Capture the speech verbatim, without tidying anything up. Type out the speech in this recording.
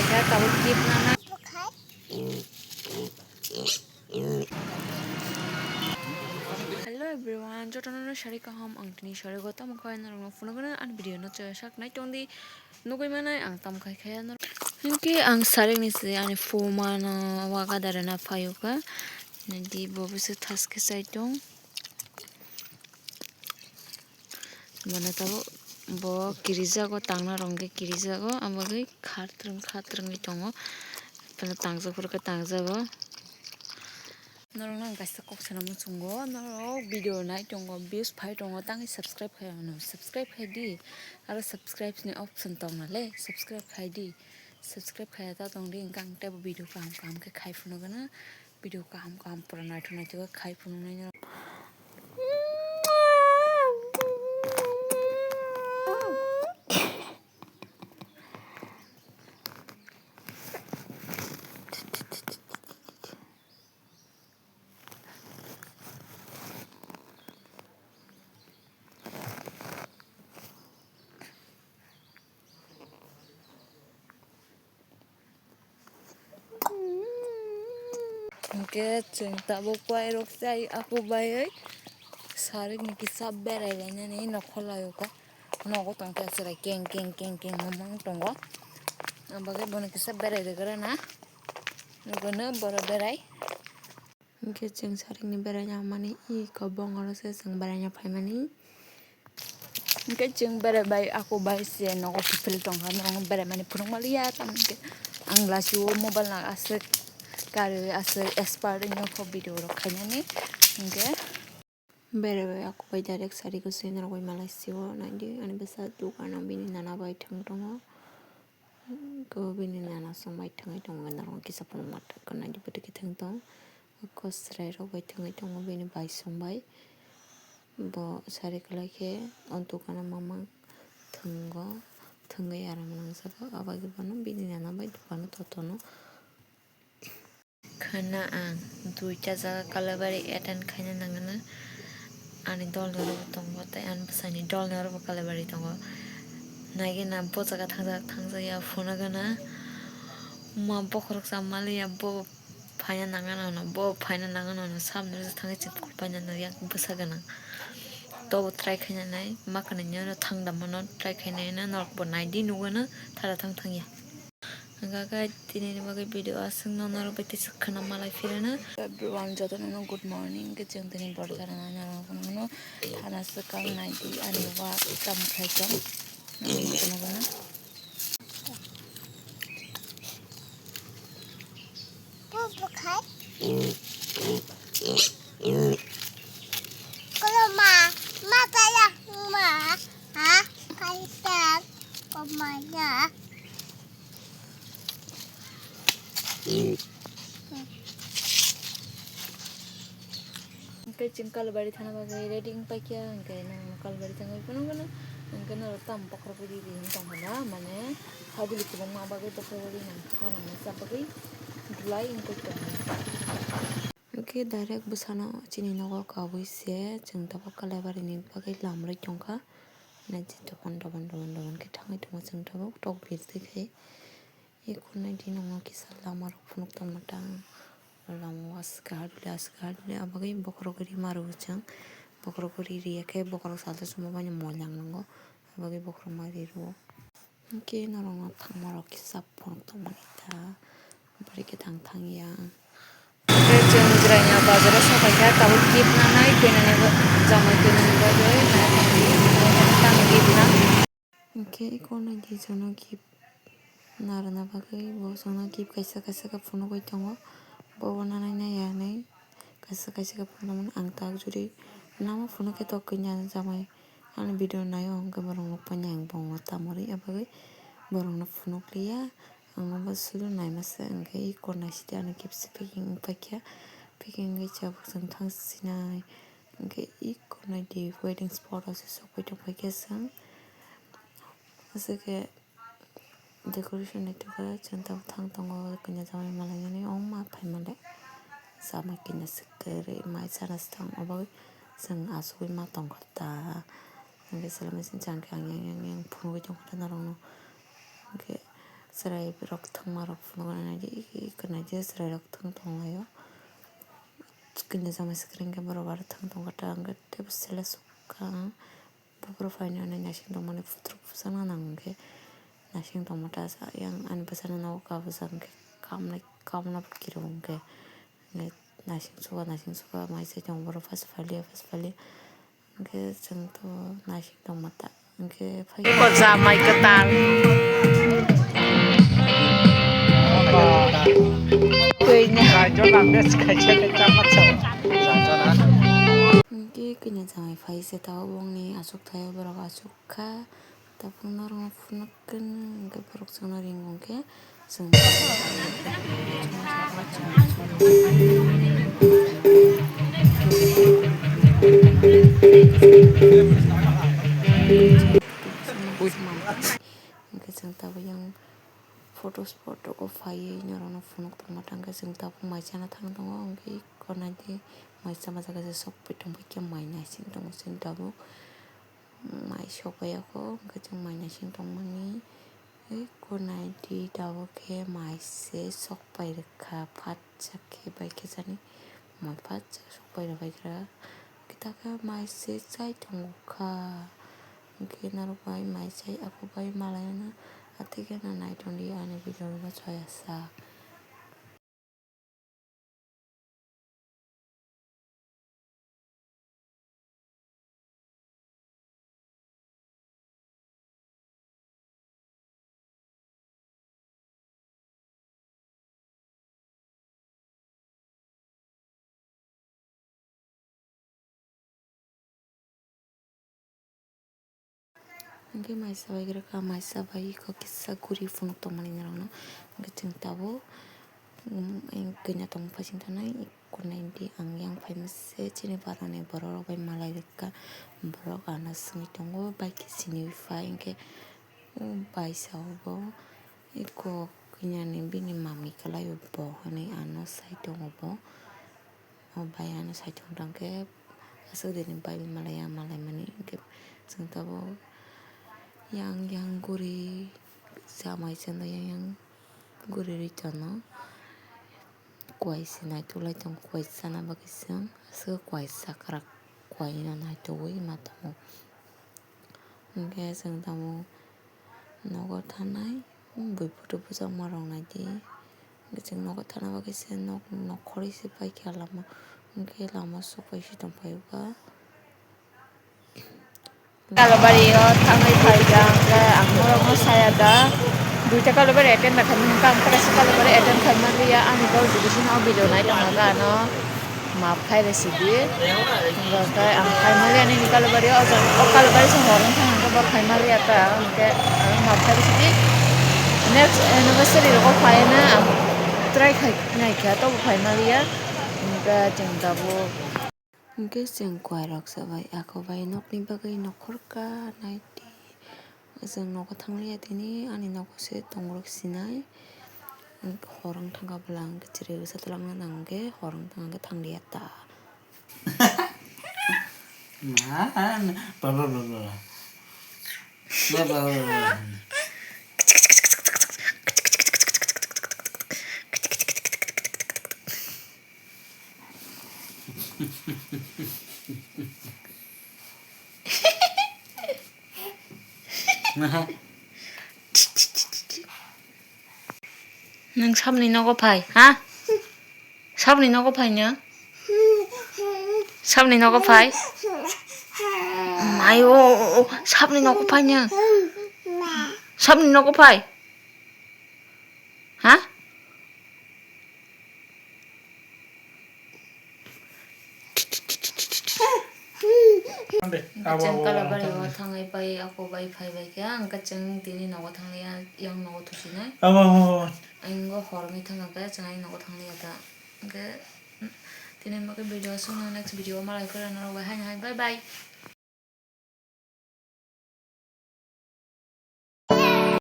Ya, tabuk gift nana. Hello everyone, jotono no sari kaham, ang tini sari go tamo khai norok no phunugana ani video no chaya sak nai tongdi. Nugui manai ang tam khai khaya norok. Hinkhe ang sari ni se ani phuma no waga dare na phayuka. Nadi bo bisi thaske sai tong. Bono tabuk bo kirijago, tangna rong khe kirijago, abagwi khartwrwng khartwrwngwi tongo. Bono tangjak phuru khe tangjago. Norokno ang kaisa kok sana muchungo, norok video nai tongo, views phai tongo, tangwi subscribe khai ano, subscribe khai di. Aro subscribe ni option tong nale, subscribe khai di. Subscribe khaya ta tong di, hwnkhe ang teibo video kaham kaham khe khai phunugana. Video kaham kaham pura naithok naithok khe khai phunuknai no. Hwnkhe chwng tabuk kuairok chai aku baiwi sarikni kisa berai lainani nokho laio kha. Nogo tongkhe chwrai keng keng keng keng wngmang tongo. Abagwi bono kisa berai rwgwrana. Nugo no borok berai. Hwnkhe chwng sarikni beraina mani iko bongoro se chwng beraina phaimani. Hwnkhe chwng bere bai ako bai se nogo kiphil tongkha, norokno beraimani phunukma liya, tamo hwnkhe ang lachio mobile nang aswk karwi aswk expert wngya kho video rok khainani. Hwnkhe bere bai ako bai direct sariko se norok bai malai sio naidi ani bwsa dukano bini nana bai thwng tongo. Ko bini nana song bai thwngwi tongo, norok kisa phunukma naidi bwtwi khe thwng tong. Ko chwrairok bai thwngwi tongo bini bai song bai. Bo sari kwlai khe o dukano mamang thwngo, thwngwi aram nangjago. Abagwi bono bini nana bai dukano totono. Khwna ang duita jaga Kalabari attend khaina nangano. Ani dolni oro bo tongo tei ani bwsani dolni oro bo Kalabari tongo. Naigena bo jaga thangjak, thangjak ya phunukgana. Ma bokhorok sa maliya bo phaina nangano no, bo phaina nangano no, samni rwjak thangwi chwng paina no yak bwsa gwnang. Tobo try khaina nai, ma kwnwi no thang da mano try khaina no, norok bo naidi nugano thara thang thang ya. Hwnkha khe tini ni bagwi video aswk no norok bai tisa khwna malai phirano. Everyone jotono no good morning, hwnkhe chwng tini borjara nai norok no thana swkang naidi ani wa kam khai tong. Koloma, ma pala, ma, ha, kaitan, komanya. Hwnkhe chwng Kalabari thana bagwi ready wng paikha, hwnkhe nwng Kalabari thangwi phunukgwno, hwnkhe norok tamo bokhorok riri wng tongkha da, mane habuli kwbangma bagwi bokhorok riri nang kha nangma cha bagwi bulai wng tongkha. Hwnkhe direct bwsano chini nogo kabui se chwng tabuk Kalabari ni bagwi lamrwi tongkha, naithe dophano dophano dophano dophano khe thangwi tongo chwng tabuk tok birtwi khai. Ekhornai di nokno kisa lama rok phunuk tongma tang. Lama o aswk haduli, aswk haduli, abagwi bokhorok rima rwo chwng. Bokhorok ri riya khe bokhorok salsa suma bai moilang nango. Abagwi bokhorok ma ri rwo. Hwnkhe norokno thangma rok kisa phunuk tongmani ta. Bari khe thang thang ya. Hwnkhe chwng jwraino bazaro sokaikha, tabuk gift nanai, kwi nani ba-, jamai kwi nani bagwi nai tongdi, tamo gift na. Hwnkhe ekhornai di chwngno gift narwkna bagwi bo chwngno gift kaisa kaisa khe phunugwi tongo. Bobo nanai naiya hinwi kaisa kaisa khe phunukmani ang tak juri nangma phunuk khe tok kanya jamai ani video naio hwnkhe borok nukmani ang bo tamo rwya bagwi borokno phunukliya. Ang bo sudu naima se hwnkhe ekhornai sidi ano gift se packing wngpaikha. Packing wngwi chabuk chwng thang sinai hwnkhe ekhornai di wedding spot o se sokpai tongpaikha chwng. Aswk khe decoration naitugkha, chwng tabuk thang tongo kanya jamai malainani, o ma phaimale jamai kanya se kwrwi mai sana se thang, obo chwng achugwi ma tongkha ta. Hwnkhe seleng machine changkhe ang yang yang yang phunugwi tongkha ta norokno. Hwnkhe Chwrai rok thwngma rok phunukna naidi, eko naidi chwrai rok thwng tonglaio. Kini jama swkang khe borok aro thwng tongkha ta, hwnkhe teibo sela sukha. Buphuru phainani naising tongmani phutruk phuchakna nang hwnkhe naising tongma ta sa, yang ani bwsano nogo kabujak hwnkhe kamnai, kamna bo kiro hwnkhe. Hwnkhe naising suka, naising suka mai se tong borok first phalia, first phalia. Hwnkhe chwng to naising tongma ta. Hwnkhe phai ko jamai kwtal. Twini. Hwnkhe kini jamai phai se ta obongni achuk thaio borok achuk kha. Tabuk norok phunuk khe hwnkhe borok chwngno ring hwnkhe chwng. Hwnkhe chwng tabuk yang photo spot rogo phaiwi norokno phunuk tongma thangkhe chwng tabuk mai chana thang tongo, hwnkhe eko naidi mai chama jaga se sokphi tongphai khe mai naising tongo chwng tabuk. Mai sokpaiya kho, hwnkhe chwng mai naising tongmani. Eko naidi tabuk khe mai se sokpai rwkha, phatsa khe bai khe chani mai phatsa sokpai rwbaikha. Hwnkhe ta khe mai se chai tongkha, hwnkhe norok bai mai chai ako bai malaina atwikhe na naitongdi ani video no chaya sak. Hwnkhe mai sabai khe rwkha, mai sabai khe kisa guri phunuk tongmani norokno. Hwnkhe chwng tabuk, um, kanya tongmani phai sing thanai, eko naidi ang yang phaima se chini barani borok rok bai malai rwkha, borok ano swngwi tongo, bai khe siniwi phai hwnkhe, um, bai sao bo eko kanya ni bini mami kwlai o bo hinwi ano sai tongo bo. O bai ano saichung tong khe aswk dini bai malaiya malaimani hwnkhe chwng tabuk yang yang guri chamai chwng yang yang guri rwi tono. Kuai se naitugwi lai tongo, kuai chana bagwi chwng aswk kuai chakrak kuai no naitugwi ma tongo. Hwnkhe chwng tamo nogo thanai, bui photo bwchakma rok naidi. Hwnkhe chwng nogo thana bagwi se nok, nokhorwi se paikha lama. Hwnkhe lama sokpai se tongphai o ba. Kalabari o thangwi phaikha, hwnkhe ang norokno saya da. Duita Kalabari attend da khaimani, hwnkhe ang kwrwisa Kalabari attend khaimani ya, ani gol division o video nai tongkha ano. Maaf khai rw sidi. Hwnkhe ang khai maliya nini Kalabari o, o jaga o Kalabari se hor wngkha hwnkhe bo khai maliya ta, hwnkhe ang maaf khai rw sidi. Next anniversary rogo phaiya na ang try khai naikha, tobo khai maliya. Hwnkhe chwng tabuk. Hwnkhe chwng kuairok sabai ako bai nokni bagwi nokhorka naidi. Chwng nogo thangliya tini, ani nogo se tongrok sinai. Hor wng thangkha bwla hwnkhe chwrai bwsa twlangna nang hwnkhe hor wng thangkha hwnkhe thangliya ta. Man, bla, bla, bla, bla. Bla, bla, bla, bla. Nwng sabni nogo phai, ha? Sabni nogo phai nwng? Sabni nogo phai? Mayo, sabni nogo phai nwng? Sabni nogo phai? Ha? Hwnkhe chwng Kalabari o thangwi pai, ako bai phai bai khe, hwnkhe chwng tini nogo thangwi yang nogo thusinai. Abo, abo, abo. Ang o hor wngwi thangkha khe, chwng ang nogo thangwi ya ta. Hwnkhe, tini bagwi video aswkno, next video o malai phai rwna rw bai, haino hai, bye bye.